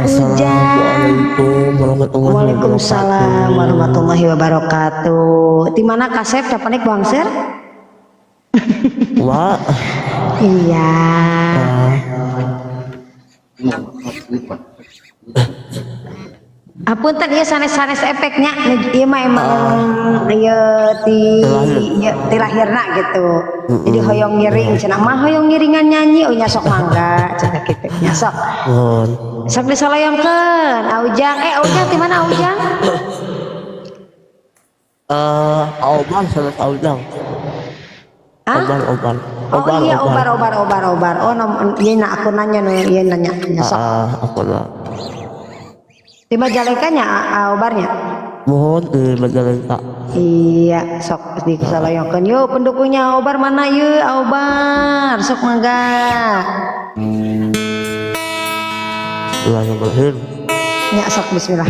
Ujang. Assalamualaikum warahmatullahi Waalaikumsalam wabarakatuh. Warahmatullahi wabarakatuh. Di mana kasep dapanik Bangser? Wah, Iya. Apunten ieu sanes-sanes efeknya, ieu mah emang ieu ti ieu ti lahirna gitu. Jadi hoyong ngiring cenah mah, hoyong ngiringan nyanyi, oh nya sok mangga cenah kitu nya sok. Mohon. Sok disalayangkeun Aujang, Aujang di mana Aujang? Obar sanes Aujang. Hah? Obar, obar. Oh Obar, iya, obar. Obar, obar, obar, obar. Oh nom, ieu na aku nanya nu ieu nanya nya sok. Ah, aku lah. Di Majalengka nya Obarnya? Mohon di Majalengka. Iya, sok disalayangkeun. Yuk pendukungnya Obar mana yeuh Obar? Sok mangga. Bismillahirrahmanirrahim. Ya sok bismillah.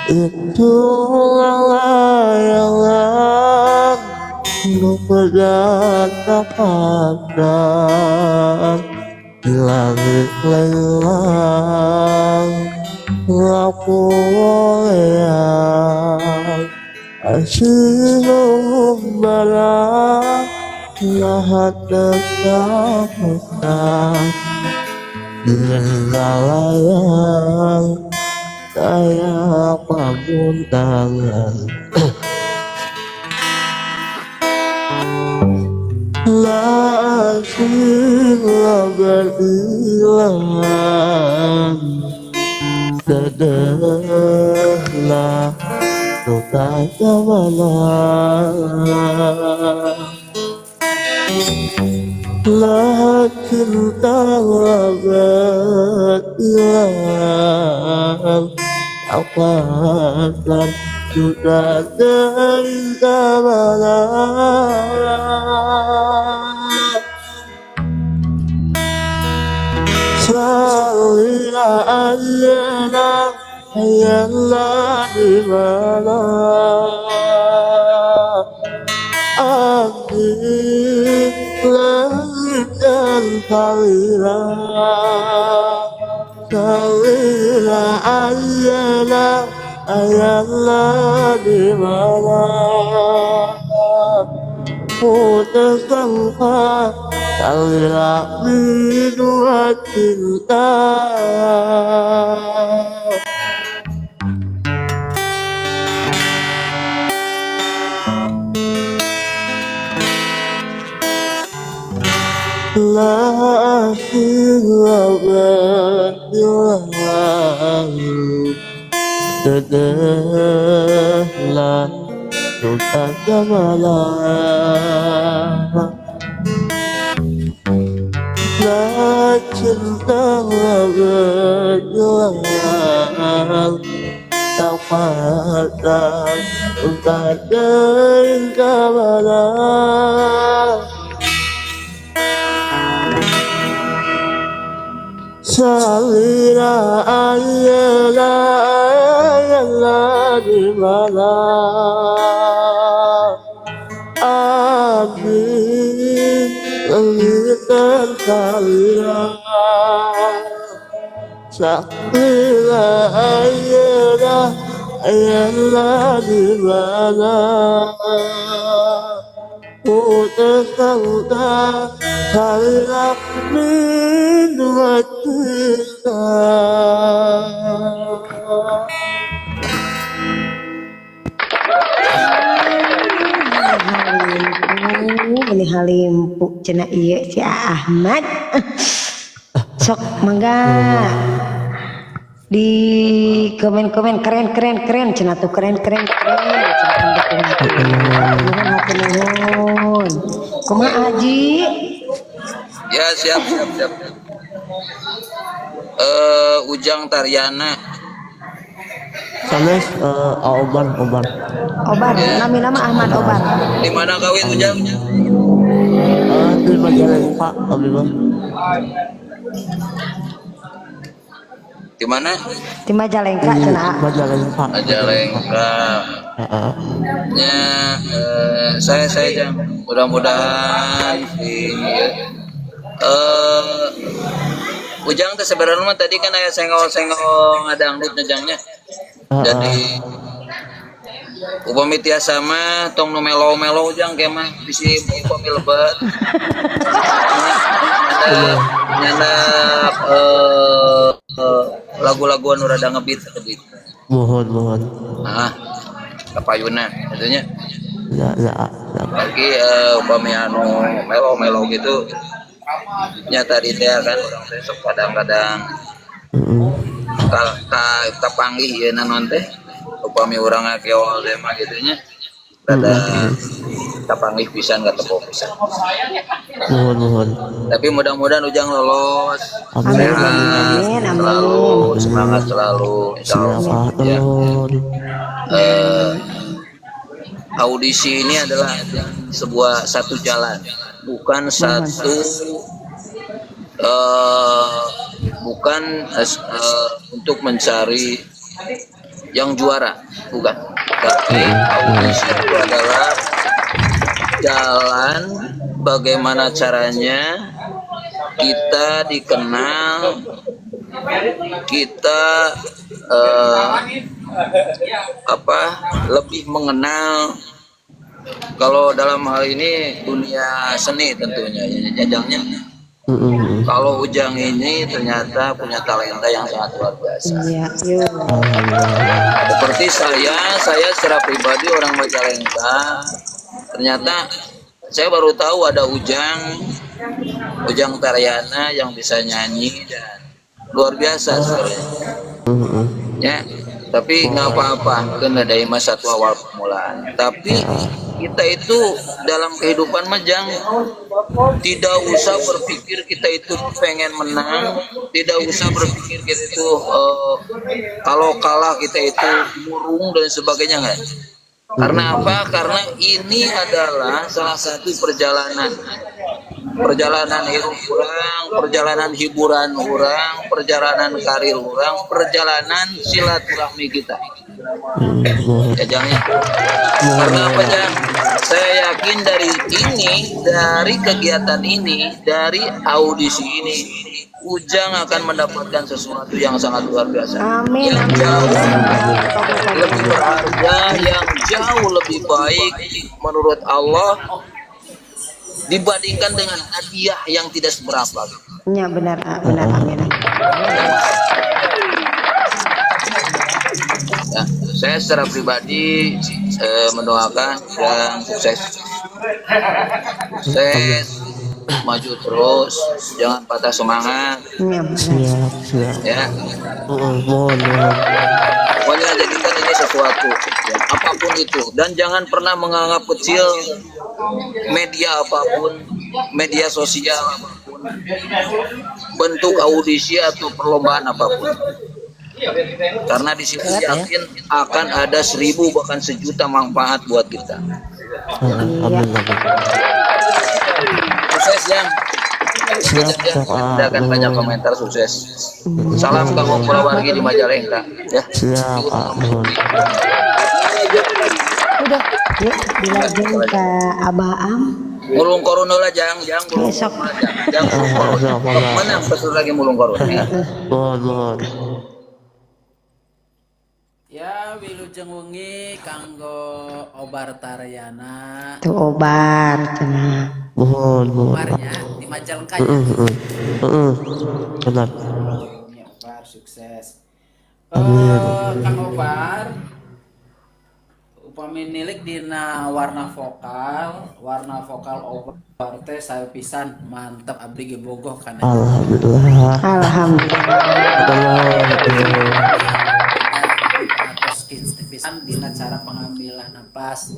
Itulah layangan berkata di langit lelang lampu leang asyik bara lahat tetap layang kaya pamuntangan Lasing berilang Dedehlah Suka mana Lah cinta berilang Apakan sudah dari mana. Salina ayana ayana di mana Abi langit dan salina Salina ayana ayana di mana Putus tanpa salina dua cinta. La Dedehlah Sultan Jamala La cinta berjuang Tak patah Sultan Jamala Salira ayala ayala di mana Abi lelitan salira Salira ayala ayala di mana Putus tanda salira dua cinta. Halimpu, ini halimpu cenah ieu si Ahmad. Sok mangga. Di komen-komen keren keren keren cenah tuh, keren keren keren cenah pendukung. Nuhun hatur nuhun. Kumaha Haji? Ya siap siap siap. Ujang Taryana. Sanes Obar, Obar. Obar, Ya. nami nama Ahmad Obar. Di mana kawin Ujang? Di Majalengka abi mah. Di mana? Di Majalengka Di cenah. Majalengka. Majalengka. Heeh. Ya, saya Jang. Mudah-mudahan di eh Ujang teh sebenarnya mah tadi kan aya senggol-senggol ngadangdut Jangnya. Jadi upami tiasa mah tong nu melo-melo Ujang ke mah bisi upami lebet. Nyandak nyandak lagu-lagu anu rada ngebeat saeutik. Mohon mohon. Ah, kapayuna atunya. Ya ya ya. Lagi upami anu melo-melo gitu nya tadi teh kan urang teh sok kadang-kadang ka ka kapanggih ieu naon teh upami urang ngakeol teh mah kitu nya rada kapanggih pisan katempo pisan. Mohon mohon. Tapi mudah-mudahan Ujang lolos, Amin. sehat Amin, amin. selalu, semangat selalu, insya Siap Allah. ah, Ya. nuhun. Audisi ini adalah sebuah satu jalan, bukan satu bukan untuk mencari yang juara, bukan. Tapi audisi itu adalah jalan bagaimana caranya kita dikenal, kita apa lebih mengenal kalau dalam hal ini dunia seni tentunya ya, jajangnya. Kalau Ujang ini ternyata punya talenta yang sangat luar biasa. Iya, yuk. Alhamdulillah. Seperti saya secara pribadi orang Majalengka, ternyata saya baru tahu ada Ujang, Ujang Taryana yang bisa nyanyi dan luar biasa sebenarnya. Ya, tapi nggak apa-apa, kan ada mah satu awal permulaan. Tapi kita itu dalam kehidupan mah Jang, tidak usah berpikir kita itu pengen menang, tidak usah berpikir kita itu kalau kalah kita itu murung dan sebagainya, enggak. Karena apa? Karena ini adalah salah satu perjalanan. Perjalanan hidup orang, perjalanan hiburan orang, perjalanan karir orang, perjalanan silaturahmi kita. Mohon. Ya jangan. Karena apa Jang? Saya yakin dari ini, dari kegiatan ini, dari audisi ini, Ujang akan mendapatkan sesuatu yang sangat luar biasa. Amin, Yang amin. jauh lebih berharga, yang jauh lebih baik menurut Allah dibandingkan dengan hadiah yang tidak seberapa. Ya benar, ah, benar, amin. Ya, saya secara pribadi mendoakan dan sukses, sukses, maju terus, jangan patah semangat, Ya benar. Siap siap. Ya. Mohon mohon. Pokoknya jadikan ini sesuatu, ya, apapun itu, dan jangan pernah menganggap kecil media apapun, media sosial apapun, bentuk audisi atau perlombaan apapun. Karena di situ yakin akan ada 1.000 bahkan 1 juta manfaat buat kita. Heeh, amin amin. Sukses yang Siap siap ah, tidak akan banyak nuhun. Komentar, sukses. Salam kanggo keluarga di Majalengka ya. Siap ah, nuhun. Udah, yuk dilajeng ke Abah Am. Mulung korun lah jang, jang mulung Besok. Korun jang, jang mulung korun. Siap, siap. Menang pesul lagi mulung korun. Ya. Mohon mohon. Ya, wilujeng wengi kanggo Obar Taryana. Tuh obar cenah. Mohon mohon. Obarnya di Majalengka ya. Heeh. Benar. Ya, Obar sukses. Kang Obar, upami nilik dina warna vokal Obar teh saya pisan mantep, abdi ge bogoh kana. Alhamdulillah. Alhamdulillah. Alhamdulillah. Atos pisan dina cara pengambilan napas,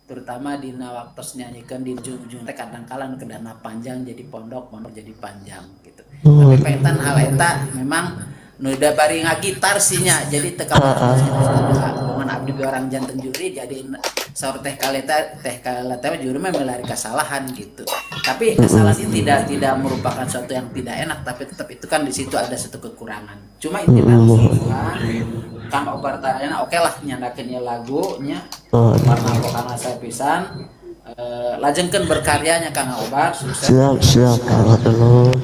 terutama dina waktu nyanyikan di ujung-ujung teh kadang kala nu kedana panjang jadi pondok, pondok jadi panjang gitu. Tapi pentan hal eta memang nu da bari ngagitar sih nya, jadi teu kabohongan abdi ge orang janten juri, jadi saur teh kaleta teh kaleta juri mah milari kesalahan gitu. Tapi kesalahan ini tidak merupakan suatu yang tidak enak, tapi tetap itu kan di situ ada satu kekurangan. Cuma intinya keseluruhan Kang Obar tanya oke lah nyandakeun ieu lagunya warna vokalna saya pisan, lajengkeun berkaryanya Kang Obar, sukses. Siap, siap. Alhamdulillah.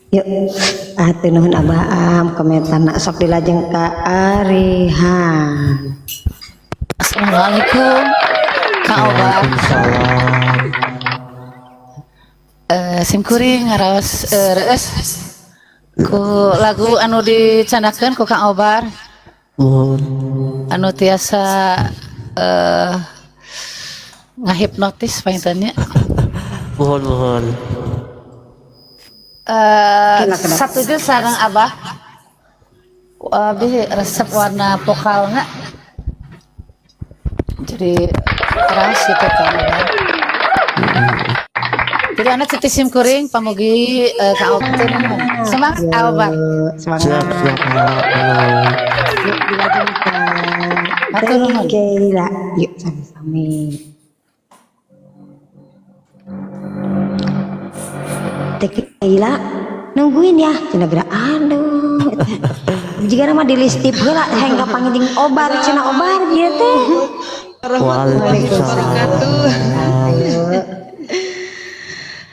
Yuk, hatur nuhun Abah Am komentarna sok dilajeng ka Arihan. Assalamualaikum Kang Obar. Waalaikumsalam. Sim kuring ngaraos reueus ku lagu anu dicandakeun ku Kang Obar. Nuhun. Anu tiasa ngahipnotis panginten nya. Nuhun, nuhun. Satuju sareng Abah. Abdi resep warna vokalna. Jadi keras gitu kan. Jadi anak cuti sim kuring pamugi Kang Obar. Semangat Obar. Semangat. Siap, siap. Yuk dilajeng ka Hatur nuhun. Keila. Yuk sami-sami. Teh Keila nungguin ya cenah geura aduh. Jika nama di listip heula heng kapanggih jeung Obar cenah Obar ieu teh. Waalaikumsalam.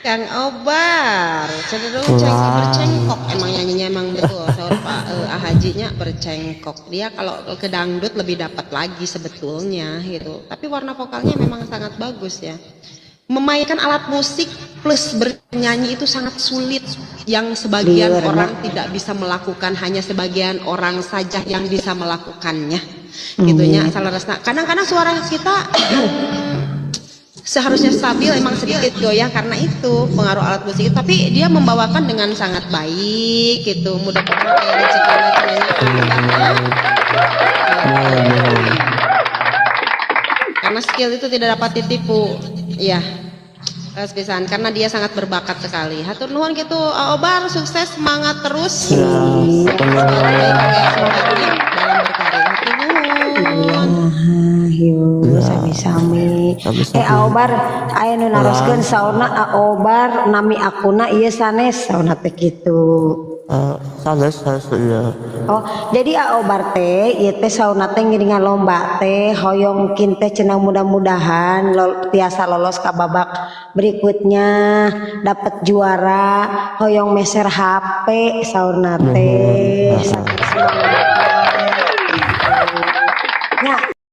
Kang Obar cenderung bercengkok emang nyanyinya, emang betul saur Pak Ahajinya bercengkok. Dia kalau ke dangdut lebih dapat lagi sebetulnya gitu. Tapi warna vokalnya memang sangat bagus ya. Memainkan alat musik plus bernyanyi itu sangat sulit, yang sebagian orang tidak bisa melakukan, hanya sebagian orang saja yang bisa melakukannya. Gitunya saleresna. Kadang-kadang suara kita seharusnya stabil emang sedikit goyah karena itu pengaruh alat musik, tapi dia membawakan dengan sangat baik gitu. Mudah-mudahan kayak rezeki. Karena skill itu tidak dapat ditipu. Ya. Pisan karena dia sangat berbakat sekali. Hatur nuhun gitu, Obar, sukses, semangat terus. Semangatnya dalam berkarya. Hatur nuhun. Yuk, sami-sami. Obar, aya nu naroskeun saurna Obar nami akuna ieu sanes saurna teh kitu. Sanes sanes iya. Oh, jadi Obar teh ieu teh saurna teh ngiringan lomba teh hoyong mungkin teh cenah mudah-mudahan tiasa lolos ka babak berikutnya dapat juara, hoyong meser HP saurna teh. Semangat.